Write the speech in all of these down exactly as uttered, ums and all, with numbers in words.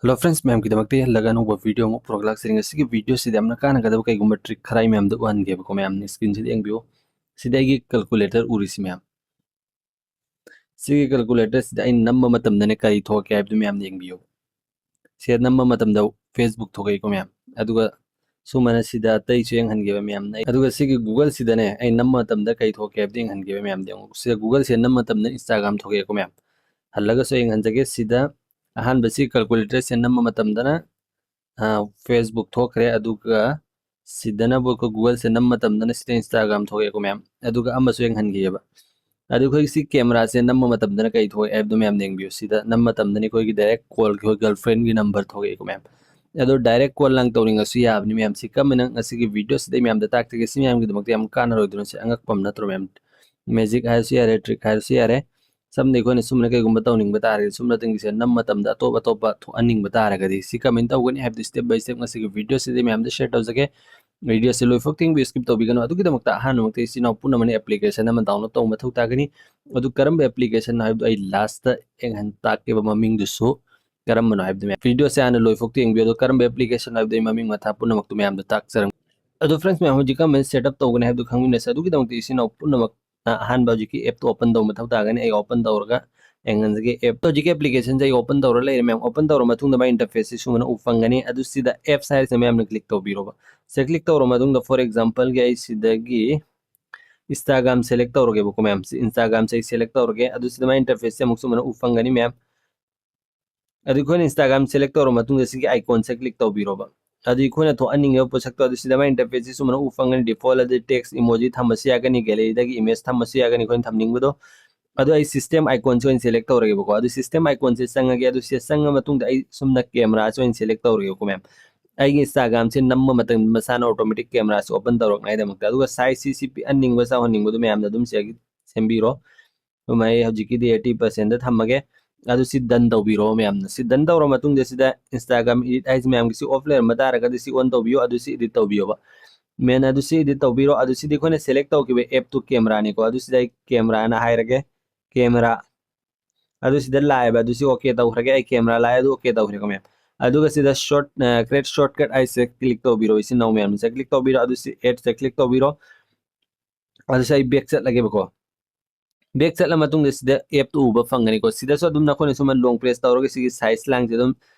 Hello friends, ꯃꯌꯥꯝꯒꯤꯗꯃꯛꯇ ꯍꯜꯂꯒ ꯑꯅꯧꯕ video ꯑꯃ ꯄꯨꯔꯛꯂꯥꯛꯆꯔꯤ꯫ ꯉꯁꯤꯒꯤ video ꯁꯤꯗ ꯌꯥꯝꯅ ꯀꯥꯟꯅꯒꯗꯕ ꯀꯩꯒꯨꯝꯕ trick ꯈꯔ ꯑꯩ ꯃꯌꯥꯝꯗ ꯎꯍꯟꯒꯦꯕꯀꯣ꯫ ꯃꯌꯥꯝꯅ screen ꯁꯤꯗ ꯌꯦꯡꯕꯤꯌꯨ꯫ ꯁꯤꯗ ꯑꯩꯒꯤ calculator ꯎꯔꯤꯁꯤ ꯃꯌꯥꯝ꯫ ꯁꯤꯒꯤ calculator ꯁꯤꯗ ꯑꯩꯅ ꯅꯝꯕ ꯃꯇꯝꯗꯅꯦ ꯀꯔꯤ ꯊꯣꯛꯀꯦ ꯍꯥꯏꯕꯗꯨ ꯃꯌꯥꯝ ꯌꯦꯡꯕꯤꯌꯨ꯫ ꯁꯤꯗ ꯅꯝꯕ ꯃꯇꯝꯗ Facebook ꯊꯣꯛꯂꯛꯏꯀꯣ ꯃꯌꯥꯝ꯫ ꯑꯗꯨꯒ ꯁꯨꯃꯥꯏꯅ ꯁꯤꯗ ꯑꯇꯩꯁꯨ ꯌꯦꯡꯍꯟꯒꯦꯕ ꯃꯌꯥꯝꯅ꯫ ꯑꯗꯨꯒ ꯁꯤꯒꯤ Google ꯁꯤꯗꯅꯦ ꯑꯩ ꯅꯝꯕ ꯃꯇꯝꯗ ꯀꯔꯤ ꯊꯣꯛꯀꯦ ꯍꯥꯏꯕꯗꯨ ꯌꯦꯡꯍꯟꯒꯦꯕ ꯃꯌꯥꯝꯗ꯫ ꯌꯦꯡꯉꯨ꯫ ꯁꯤꯗ Google ꯁꯤꯗ ꯅꯝꯕ ꯃꯇꯝꯗ Instagram ꯊꯣꯛꯂꯛꯑꯦꯀꯣ ꯃꯌꯥꯝ꯫ ꯍꯜꯂꯒꯁꯨ ꯌꯦꯡꯍꯟꯖꯒꯦ꯫ ꯁꯤꯗ ꯑꯍꯥꯟꯕ ꯁꯤ calculator ꯁꯦ ꯅꯝꯕ ꯃꯇꯝꯗꯅ, ꯑ, Facebook ꯊꯣꯛꯈ꯭ꯔꯦ꯫ ꯑꯗꯨꯒ ꯁꯤꯗꯅꯕꯨ ꯑꯩꯈꯣꯏ Google ꯁꯦ ꯅꯝꯕ ꯃꯇꯝꯗꯅ ꯁꯤꯗ Instagram ꯊꯣꯛꯂꯛꯑꯦꯀꯣ ꯃꯌꯥꯝ꯫ ꯑꯗꯨꯒ ꯑꯃꯁꯨ ꯌꯦꯡꯍꯟꯒꯦꯕ꯫ ꯑꯗꯨ ꯑꯩꯈꯣꯏ ꯁꯤ camera ꯁꯦ ꯅꯝꯕ ꯃꯇꯝꯗꯅ ꯀꯔꯤ ꯊꯣꯛꯑꯦ ꯍꯥꯏꯕꯗꯣ ꯃꯌꯥꯝ ꯌꯦꯡꯕꯤꯌꯨ꯫ ꯁꯤꯗ ꯅꯝꯕ ꯃꯇꯝꯗꯅ ꯑꯩꯈꯣꯏꯒꯤ direct call, ꯑꯩꯈꯣꯏ girlfriend ꯒꯤ number ꯊꯣꯛꯂꯛꯑꯦꯀꯣ ꯃꯌꯥꯝ꯫ ꯑꯗꯣ direct call ꯂꯥꯡ ꯇꯧꯅꯤꯡꯉꯁꯨ ꯌꯥꯕꯅꯤ ꯃꯌꯥꯝ꯫ ꯁꯤ ꯀꯔꯝꯕꯅ ꯉꯁꯤꯒꯤ video ꯁꯤꯗ ꯑꯩ ꯃꯌꯥꯝꯗ ꯇꯥꯛꯆꯒꯦ꯫ ꯁꯤ ꯃꯌꯥꯝꯒꯤꯗꯃꯛꯇ ꯌꯥꯝ ꯀꯥꯟꯅꯔꯣꯏꯗ꯭ꯔꯣ? ꯁꯤ ꯑꯉꯛꯄ ꯑꯃ ꯅꯠꯇ꯭ꯔꯣ ꯃꯌꯥꯝ? Magic ꯍꯥꯏꯔꯁꯨ ꯌꯥꯔꯦ, trick ꯍꯥꯏꯔꯁꯨ ꯌꯥꯔꯦ꯫ ꯁꯝꯅ ꯑꯩꯈꯣꯏꯅ ꯁꯨꯝꯕꯅ ꯀꯩꯒꯨꯝꯕ ꯇꯧꯅꯤꯡꯕ ꯇꯥꯔꯒꯗꯤ, ꯁꯨꯝꯅ ꯇꯤꯡꯒꯤꯁꯦ ꯅꯝ ꯃꯇꯝꯗ ꯑꯇꯣꯞ ꯑꯇꯣꯞꯄ ꯊꯣꯛꯍꯟꯅꯤꯡꯕ ꯇꯥꯔꯒꯗꯤ, ꯁꯤ ꯀꯃꯥꯏꯅ ꯇꯧꯒꯅꯤ ꯍꯥꯏꯕꯗꯨ step by step ꯉꯁꯤꯒꯤ video ꯁꯤꯗ ꯃꯌꯥꯝꯗ share ꯇꯧꯖꯒꯦ꯫ Video ꯁꯤ ꯂꯣꯏꯐꯥꯎ ꯇꯤꯡꯕꯤꯌꯨ, skip ꯇꯧꯕꯤꯒꯅꯨ꯫ ꯑꯗꯨꯒꯤꯗꯃꯛꯇ ꯑꯍꯥꯟꯕꯃꯛꯇ ꯏꯆꯤꯟ ꯏꯅꯥꯎ ꯄꯨꯝꯅꯃꯛꯅ application ꯑꯃ download ꯇꯧꯕ ꯃꯊꯧ ꯇꯥꯒꯅꯤ꯫ ꯑꯗꯨ ꯀꯔꯝꯕ application ꯍꯥꯏꯕꯗꯨ ꯑꯩ last ꯇ ꯌꯦꯡꯍꯟ ꯇꯥꯛꯀꯦꯕ, ꯃꯃꯤꯡꯗꯨꯁꯨ ꯀꯔꯝꯕꯅꯣ ꯍꯥꯏꯕꯗꯨ ꯃꯌꯥꯝ꯫ Video ꯁꯦ ꯍꯥꯟꯅ ꯂꯣꯏꯐꯥꯎ ꯌꯦꯡꯕꯤꯌꯨ, ꯑꯗꯣ ꯀꯔꯝꯕ application ꯍꯥꯏꯕꯗꯨ ꯑꯩ ꯃꯃꯤꯡ ꯃꯊꯥ ꯄꯨꯝꯅꯃꯛꯇꯨ ꯃꯌꯥꯝꯗ ꯇꯥꯛꯆꯔꯝꯒꯦ꯫ ꯑꯗꯣ friends ꯃꯌꯥꯝ, ꯍꯧꯖꯤꯛ ꯀꯔꯝꯕ setup ꯇꯧꯒꯅꯤ ꯍꯥꯏꯕꯗꯨ ꯈꯪꯃꯤꯟꯅꯁꯦ꯫ ꯑꯗꯨꯒꯤꯗꯃꯛꯇ ꯏꯆꯤꯟ ꯏꯅꯥꯎ ꯄꯨꯝꯅꯃꯛ ꯑꯍꯥꯟꯕ ꯍꯧꯖꯤꯛꯀꯤ app ꯇꯣ open ꯇꯧꯕ ꯃꯊꯧ ꯇꯥꯒꯅꯤ꯫ ꯑꯩ open ꯇꯧꯔꯒ ꯌꯦꯡꯍꯟꯖꯒꯦ꯫ App ꯇꯣ ꯍꯧꯖꯤꯛꯀꯤ application ꯁꯦ ꯑꯩ open ꯇꯧꯔ ꯂꯩꯔꯦ ꯃꯌꯥꯝ꯫ Open ꯇꯧꯔ ꯃꯇꯨꯡꯗ ꯃꯥꯏ interface ꯁꯤ ꯁꯨꯃꯥꯏꯅ ꯎ ꯐꯪꯒꯅꯤ꯫ ꯑꯗꯨ ꯁꯤꯗ apps ꯍꯥꯏꯔꯤꯁꯦ ꯃꯌꯥꯝꯅ click ꯇꯧꯕꯤꯔꯣꯕ꯫ ꯁꯤꯗ click ꯇꯧꯔ ꯃꯇꯨꯡꯗ, for example ꯒꯤ ꯑꯩ ꯁꯤꯗꯒꯤ Instagram select ꯇꯧꯔꯒꯦꯕꯀꯣ ꯃꯌꯥꯝ꯫ ꯁꯤ Instagram ꯁꯦ ꯑꯩ select ꯇꯧꯔꯒꯦ꯫ ꯑꯗꯨ ꯁꯤꯗ ꯃꯥꯏ interface ꯁꯦ ꯑꯃꯨꯛ ꯁꯨꯃꯥꯏꯅ ꯎ ꯐꯪꯒꯅꯤ ꯃꯌꯥꯝ꯫ ꯑꯗꯨ ꯑꯩꯈꯣꯏꯅ Instagram select ꯇꯧꯔ ꯃꯇꯨꯡꯗ ꯁꯤꯒꯤ icon ꯁꯦ click ꯇꯧꯕꯤꯔꯣꯕ꯫ ꯑꯗꯨ ꯑꯩꯈꯣꯏꯅ ꯊꯣꯛꯍꯟꯅꯤꯡꯉꯤꯕ ꯄꯣꯠꯁꯛꯇꯣ ꯑꯗꯨ ꯁꯤꯗ ꯃꯥꯏ interface ꯁꯤ ꯁꯨꯃꯥꯏꯅ ꯎ ꯐꯪꯒꯅꯤ꯫ Default ꯑꯗꯨ text emoji ꯊꯝꯕꯁꯨ ꯌꯥꯒꯅꯤ, gallery ꯗꯒꯤ image ꯊꯝꯕꯁꯨ ꯌꯥꯒꯅꯤ ꯑꯩꯈꯣꯏꯅ ꯊꯝꯅꯤꯡꯕꯗꯣ꯫ ꯑꯗꯣ ꯑꯩ system icon ꯁꯦ ꯑꯣꯏꯅ select ꯇꯧꯔꯒꯦꯕꯀꯣ꯫ ꯑꯗꯨ system icon ꯁꯦ ꯆꯪꯉꯒꯦ꯫ ꯑꯗꯨ ꯁꯤꯗ ꯆꯪꯉ ꯃꯇꯨꯡꯗ ꯑꯩ ꯁꯨꯝꯅ camera ꯁꯦ ꯑꯣꯏꯅ select ꯇꯧꯔꯒꯦꯀꯣ ꯃꯌꯥꯝ꯫ ꯑꯩꯒꯤ Instagram ꯁꯦ ꯅꯝꯕ ꯃꯇꯝꯗ ꯃꯁꯥꯅ automatic camera ꯁꯦ open ꯇꯧꯔꯛꯅꯉꯥꯏꯗꯃꯛꯇ꯫ ꯑꯗꯨꯒ size ꯁꯤ, ꯁꯤ ꯄꯤꯛꯍꯟꯅꯤꯡꯕ ꯆꯥꯎꯍꯟꯅꯤꯡꯕꯗꯣ ꯃꯌꯥꯝꯅ ꯑꯗꯨꯝ ꯁꯤꯗꯒꯤ ꯁꯦꯝꯕꯤꯔꯣ꯫ ꯁꯨꯃꯥꯏꯅ ꯍꯧꯖꯤꯛꯀꯤꯗꯤ eighty percent ꯊꯝꯃꯒꯦ꯫ ꯑꯗꯨ ꯁꯤ done ꯇꯧꯕꯤꯔꯣ ꯃꯌꯥꯝꯅ꯫ ꯁꯤ done ꯇꯧꯔ ꯃꯇꯨꯡꯗ ꯁꯤꯗ Instagram edit ꯍꯥꯏꯁꯤ ꯃꯌꯥꯝꯒꯤ ꯁꯤ off ꯂꯩꯔꯝꯕ ꯇꯥꯔꯒꯗꯤ ꯁꯤ on ꯇꯧꯕꯤꯌꯣ, ꯑꯗꯨ ꯁꯤ edit ꯇꯧꯕꯤꯌꯣꯕ꯫ ꯃꯦꯟ ꯑꯗꯨ ꯁꯤ edit ꯇꯧꯕꯤꯔꯣ꯫ ꯑꯗꯨ ꯁꯤꯗꯤ ꯑꯩꯈꯣꯏꯅ select ꯇꯧꯈꯤꯕ app ꯇꯨ camera ꯅꯤꯀꯣ꯫ ꯑꯗꯨ ꯁꯤꯗ ꯑꯩ camera ꯅ ꯍꯥꯏꯔꯒꯦ꯫ Camera꯫ ꯑꯗꯨ ꯁꯤꯗ ꯂꯥꯛꯑꯦꯕ, ꯑꯗꯨ ꯁꯤ OK ꯇꯧꯈ꯭ꯔꯒꯦ꯫ ꯑꯩ camera ꯂꯥꯛꯑꯦ, ꯑꯗꯨ OK ꯇꯧꯈ꯭ꯔꯦꯀꯣ ꯃꯌꯥꯝ꯫ ꯑꯗꯨꯒ ꯁꯤꯗ short, ꯑ, create shortcut ꯍꯥꯏꯁꯦ click ꯇꯧꯕꯤꯔꯣ, ꯏꯆꯤꯟ ꯏꯅꯥꯎ ꯃꯌꯥꯝꯁꯦ click ꯇꯧꯕꯤꯔꯣ, ꯑꯗꯨ ꯁꯤ add ꯁꯦ click ꯇꯧꯕꯤꯔꯣ꯫ ꯑꯗꯨ ꯁꯤ ꯑꯩ back ꯆꯠꯂꯒꯦꯕꯀꯣ꯫ Back ꯆꯠꯂ ꯃꯇꯨꯡꯗ ꯁꯤꯗ app ꯇꯨ ꯎꯕ ꯐꯪꯒꯅꯤꯀꯣ꯫ ꯁꯤꯗꯁꯨ ꯑꯗꯨꯝ ꯅꯈꯣꯏꯅ ꯁꯨꯝ long press ꯇꯧꯔꯒ ꯁꯤꯒꯤ size ꯂꯥꯡꯁꯦ ꯑꯗꯨꯝ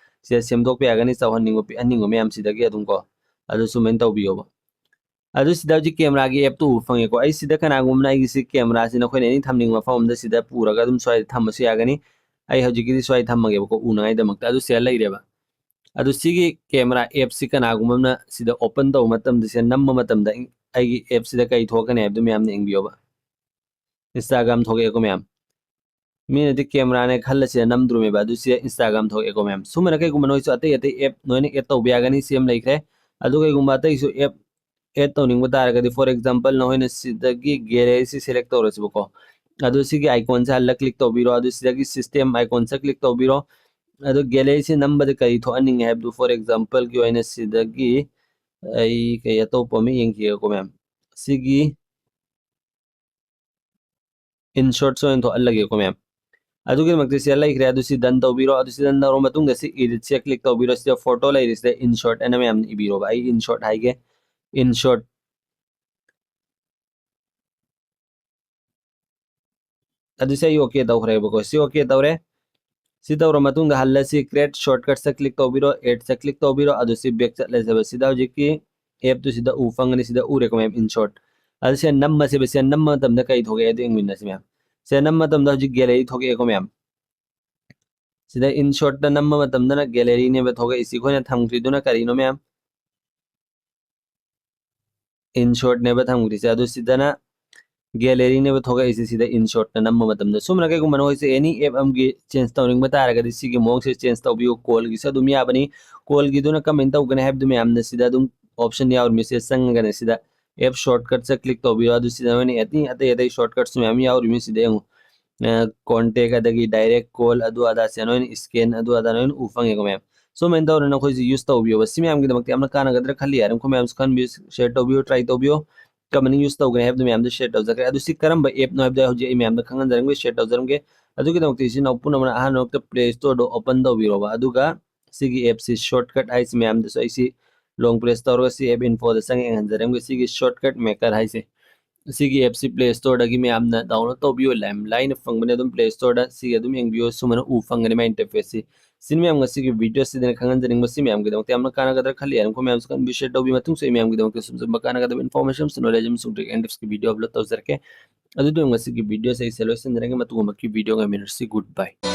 ꯁꯤꯗ ꯁꯦꯝꯗꯣꯛꯄ ꯌꯥꯒꯅꯤ, ꯆꯥꯎꯍꯟꯅꯤꯡꯕ, ꯄꯤꯛꯍꯟꯅꯤꯡꯕ ꯃꯌꯥꯝ ꯁꯤꯗꯒꯤ ꯑꯗꯨꯝ ꯀꯣ꯫ ꯑꯗꯨ ꯁꯨꯃꯥꯏꯅ ꯇꯧꯕꯤꯌꯣꯕ꯫ ꯑꯗꯨ ꯁꯤꯗ ꯍꯧꯖꯤꯛ camera ꯒꯤ app ꯇꯨ ꯎꯕ ꯐꯪꯉꯦꯀꯣ꯫ ꯑꯩ ꯁꯤꯗ ꯀꯅꯥꯒꯨꯝꯕꯅ ꯑꯩꯒꯤ ꯁꯤ camera ꯁꯤ ꯅꯈꯣꯏꯅ ꯑꯦꯅꯤ ꯊꯝꯅꯤꯡꯕ ꯃꯐꯝ ꯑꯃꯗ ꯁꯤꯗ ꯄꯨꯔꯒ ꯑꯗꯨꯝ ꯁ꯭ꯋꯥꯏꯗ ꯊꯝꯕꯁꯨ ꯌꯥꯒꯅꯤ꯫ ꯑꯩ ꯍꯧꯖꯤꯛꯀꯤꯗꯤ ꯁ꯭ꯋꯥꯏꯗ ꯊꯝꯃꯒꯦꯕꯀꯣ, ꯎꯅꯉꯥꯏꯗꯃꯛꯇ꯫ ꯑꯗꯨ ꯁꯤꯗ ꯂꯩꯔꯦꯕ꯫ ꯑꯗꯨ ꯁꯤꯒꯤ camera app ꯁꯤ ꯀꯅꯥꯒꯨꯝꯕ ꯑꯃꯅ ꯁꯤꯗ open ꯇꯧꯕ ꯃꯇꯝꯗ, ꯁꯤꯗ ꯅꯝꯕ ꯃꯇꯝꯗ ꯑꯩꯒꯤ app ꯁꯤꯗ ꯀꯔꯤ ꯊꯣꯛꯀꯅꯤ ꯍꯥꯏꯕꯗꯨ ꯃꯌꯥꯝꯅ ꯌꯦꯡꯕꯤꯌꯣꯕ꯫ Instagram ꯊꯣꯛꯂꯛꯑꯦꯀꯣ ꯃꯌꯥꯝ꯫ ꯃꯤꯅꯗꯤ camera ꯅꯦ ꯈꯜꯂ ꯁꯤꯗ ꯅꯝꯗ꯭ꯔꯣꯃꯦꯕ, ꯑꯗꯨ ꯁꯤꯗ Instagram ꯊꯣꯛꯂꯛꯑꯦꯀꯣ ꯃꯌꯥꯝ꯫ ꯁꯨꯃꯥꯏꯅ ꯀꯩꯒꯨꯝꯕ ꯅꯣꯏꯁꯨ ꯑꯇꯩ ꯑꯇꯩ app ꯅꯣꯏꯅ add ꯇꯧꯕ ꯌꯥꯒꯅꯤ, ꯁꯤ ꯑꯃ ꯂꯩꯈ꯭ꯔꯦ꯫ ꯑꯗꯨ ꯀꯩꯒꯨꯝꯕ ꯑꯇꯩꯁꯨ app add ꯇꯧꯅꯤꯡꯕ ꯇꯥꯔꯒꯗꯤ, for example, ꯅꯈꯣꯏꯅ ꯁꯤꯗꯒꯤ gallery ꯁꯤ select ꯇꯧꯔꯁꯤꯕꯀꯣ꯫ ꯑꯗꯨ ꯁꯤꯒꯤ icon ꯁꯦ ꯍꯜꯂ click ꯇꯧꯕꯤꯔꯣ꯫ ꯑꯗꯨ ꯁꯤꯗꯒꯤ system icon ꯁꯦ click ꯇꯧꯕꯤꯔꯣ꯫ ꯑꯗꯨ gallery ꯁꯤ ꯅꯝꯕꯗ ꯀꯔꯤ ꯊꯣꯛꯍꯟꯅꯤꯡꯉꯦ ꯍꯥꯏꯕꯗꯨ, for example ꯒꯤ ꯑꯣꯏꯅ ꯁꯤꯗꯒꯤ ꯑꯩ ꯀꯩ ꯑꯇꯣꯞꯄ ꯑꯃ ꯌꯦꯡꯈꯤꯒꯦꯀꯣ ꯃꯌꯥꯝ꯫ ꯁꯤꯒꯤ insert ꯁꯦ ꯑꯣꯏꯅ ꯊꯣꯛꯍꯜꯂꯒꯦꯀꯣ ꯃꯌꯥꯝ꯫ ꯑꯗꯨꯒꯤꯗꯃꯛꯇ ꯁꯤꯗ ꯂꯩꯈ꯭ꯔꯦ, ꯑꯗꯨ ꯁꯤ done ꯇꯧꯕꯤꯔꯣ꯫ ꯑꯗꯨ ꯁꯤ done ꯇꯧꯔꯕ ꯃꯇꯨꯡꯗ ꯁꯤ edit ꯁꯦ click ꯇꯧꯕꯤꯔꯣ꯫ ꯁꯤꯗ photo ꯂꯩꯔꯤꯁꯤꯗ insert ꯑꯅ ꯃꯌꯥꯝꯅ ꯏꯕꯤꯔꯣꯕ꯫ ꯑꯩ insert ꯍꯥꯏꯒꯦ, insert꯫ ꯑꯗꯨ ꯁꯤ ꯑꯩ OK ꯇꯧꯈ꯭ꯔꯦꯕꯀꯣ꯫ ꯁꯤ OK ꯇꯧꯔꯦ꯫ ꯁꯤ ꯇꯧꯔ ꯃꯇꯨꯡꯗ ꯍꯜꯂꯁꯤ, create shortcut ꯁꯦ click ꯇꯧꯕꯤꯔꯣ, add ꯁꯦ click ꯇꯧꯕꯤꯔꯣ꯫ ꯑꯗꯨ ꯁꯤ back ꯆꯠꯂꯁꯦꯕ꯫ ꯁꯤꯗ ꯍꯧꯖꯤꯛꯀꯤ app ꯇꯨ ꯁꯤꯗ ꯎ ꯐꯪꯒꯅꯤ, ꯁꯤꯗ ꯎꯔꯦꯀꯣ ꯃꯌꯥꯝ, insert꯫ ꯑꯗꯨ ꯁꯦ ꯅꯝꯃꯁꯦꯕ꯫ ꯁꯦ ꯅꯝꯕ ꯃꯇꯝꯗ ꯀꯔꯤ ꯊꯣꯛꯂꯛꯑꯦ ꯑꯗꯨ ꯌꯦꯡꯃꯤꯟꯅꯁꯤ ꯃꯌꯥꯝ꯫ ꯁꯦ ꯅꯝꯕ ꯃꯇꯝꯗ ꯍꯧꯖꯤꯛ gallery ꯊꯣꯛꯂꯛꯑꯦꯀꯣ ꯃꯌꯥꯝ꯫ ꯁꯤꯗ insert ꯇ ꯅꯝꯕ ꯃꯇꯝꯗꯅ gallery ꯅꯦꯕ ꯊꯣꯛꯂꯛꯏꯁꯤ꯫ ꯑꯩꯈꯣꯏꯅ ꯊꯝꯈ꯭ꯔꯤꯗꯨꯅ ꯀꯔꯤꯅꯣ ꯃꯌꯥꯝ? Insert ꯅꯦꯕ ꯊꯝꯈ꯭ꯔꯤꯁꯦ꯫ ꯑꯗꯨ ꯁꯤꯗꯅ gallery ꯅꯦꯕ ꯊꯣꯛꯂꯛꯏꯁꯦ, ꯁꯤꯗ insert ꯅ ꯅꯝꯕ ꯃꯇꯝꯗ꯫ ꯁꯨꯝꯅ ꯀꯩꯒꯨꯝꯕ ꯅꯈꯣꯏꯁꯦ any app ꯑꯃꯒꯤ change ꯇꯧꯅꯤꯡꯕ ꯇꯥꯔꯒꯗꯤ ꯁꯤꯒꯤ ꯃꯑꯣꯡꯁꯦ change ꯇꯧꯕꯤꯌꯨ꯫ Call ꯒꯤꯁꯨ ꯑꯗꯨꯝ ꯌꯥꯕꯅꯤ꯫ Call ꯒꯤꯗꯨꯅ ꯀꯃꯥꯏꯅ ꯇꯧꯒꯅꯤ ꯍꯥꯏꯕꯗꯨ ꯃꯌꯥꯝꯅ ꯁꯤꯗ ꯑꯗꯨꯝ option ꯌꯥꯎꯔꯤꯃꯤ꯫ ꯁꯤꯗ ꯆꯪꯉꯒꯅꯦ ꯁꯤꯗ app shortcut ꯁꯦ click ꯇꯧꯕꯤꯌꯣ꯫ ꯑꯗꯨ ꯁꯤꯗ ꯅꯣꯏꯅ any ꯑꯇꯩ ꯑꯇꯩ shortcut ꯁꯨ ꯃꯌꯥꯝ ꯌꯥꯎꯔꯤꯃꯤ꯫ ꯁꯤꯗ ꯌꯦꯡꯉꯨ꯫ ꯑ, contact ꯑꯗꯒꯤ direct call ꯑꯗꯨ ꯑꯗꯥ ꯁꯦ ꯅꯣꯏꯅ scan ꯑꯗꯨ ꯑꯗꯥ ꯅꯣꯏꯅ ꯎ ꯐꯪꯉꯦꯀꯣ ꯃꯌꯥꯝ꯫ ꯁꯨꯃꯥꯏꯅ ꯇꯧꯔ ꯅꯈꯣꯏꯁꯨ use ꯇꯧꯕꯤꯌꯣꯕ꯫ ꯁꯤ ꯃꯌꯥꯝꯒꯤꯗꯃꯛꯇ ꯌꯥꯝꯅ ꯀꯥꯟꯅꯒꯗ꯭ꯔꯥ ꯈꯜꯂꯤ꯫ ꯌꯥꯔꯤꯃꯈꯩ ꯃꯌꯥꯝꯁꯨ ꯈꯟꯕꯤꯌꯨ, share ꯇꯧꯕꯤꯌꯨ, try ꯇꯧꯕꯤꯌꯨ꯫ ꯀꯃꯥꯏꯅ use ꯇꯧꯒꯅꯤ ꯍꯥꯏꯕꯗꯨ ꯃꯌꯥꯝꯗ share ꯇꯧꯖꯈ꯭ꯔꯦ꯫ ꯑꯗꯨ ꯁꯤ ꯀꯔꯝꯕ app ꯅꯣ ꯍꯥꯏꯕꯗꯨ ꯍꯧꯖꯤꯛ ꯑꯩ ꯃꯌꯥꯝꯗ ꯈꯪꯍꯟꯖꯔꯝꯒꯦ, share ꯇꯧꯖꯔꯝꯒꯦ꯫ ꯑꯗꯨꯒꯤꯗꯃꯛꯇ ꯏꯆꯤꯟ ꯏꯅꯥꯎ ꯄꯨꯝꯅꯃꯛꯅ ꯑꯍꯥꯟꯕꯃꯛꯇ Play Store ꯗꯣ open ꯇꯧꯕꯤꯔꯣꯕ꯫ ꯑꯗꯨꯒ ꯁꯤꯒꯤ app ꯁꯤ shortcut ꯍꯥꯏꯁꯤ ꯃꯌꯥꯝꯗꯁꯨ ꯑꯩꯁꯤ long press ꯇꯧꯔꯒ ꯁꯤ app info ꯗ ꯆꯪꯉ ꯌꯦꯡꯍꯟꯖꯔꯝꯒꯦ꯫ ꯁꯤꯒꯤ shortcut maker ꯍꯥꯏꯁꯦ, ꯁꯤꯒꯤ app ꯁꯤ Play Store ꯗꯒꯤ ꯃꯌꯥꯝꯅ download ꯇꯧꯕꯤꯌꯨ꯫ ꯌꯥꯝ ꯂꯥꯏꯅ ꯐꯪꯕꯅꯦ ꯑꯗꯨꯝ Play Store ꯗ꯫ ꯁꯤꯒꯤ ꯑꯗꯨꯝ ꯌꯦꯡꯕꯤꯌꯨ, ꯁꯨꯃꯥꯏꯅ ꯎ ꯐꯪꯒꯅꯤ ꯃꯥꯏ interface ꯁꯤ꯫ ꯁꯤꯅꯤ ꯃꯌꯥꯝ ꯉꯁꯤꯒꯤ video ꯁꯤꯗꯅ ꯈꯪꯍꯟꯖꯅꯤꯡꯕ ꯁꯤ ꯃꯌꯥꯝꯒꯤꯗꯃꯛꯇ ꯌꯥꯝꯅ ꯀꯥꯟꯅꯒꯗ꯭ꯔꯥ ꯈꯜꯂꯤ꯫ ꯑꯗꯨꯝ ꯃꯌꯥꯝꯁꯨ ꯀꯟꯅ share ꯇꯧꯕꯤꯌꯨ꯫ ꯃꯇꯨꯡꯁꯨ ꯑꯩ ꯃꯌꯥꯝꯒꯤꯗꯃꯛꯇ ꯁꯨꯝ ꯁꯨꯝꯕ ꯀꯥꯟꯅꯒꯗꯕ information ꯑꯃꯁꯨꯡ knowledge ꯑꯃꯁꯨꯡ trick and tips ꯀꯤ video upload ꯇꯧꯖꯔꯛꯀꯦ꯫ ꯑꯗꯨꯗꯤ ꯉꯁꯤꯒꯤ video ꯁꯦ ꯑꯩꯁꯦ ꯂꯣꯏꯁꯤꯟꯖꯔꯒꯦ꯫ ꯃꯇꯨꯡꯗꯃꯛꯀꯤ video ꯉꯥꯏꯃꯤꯟꯅꯔꯁꯤ꯫ Goodbye꯫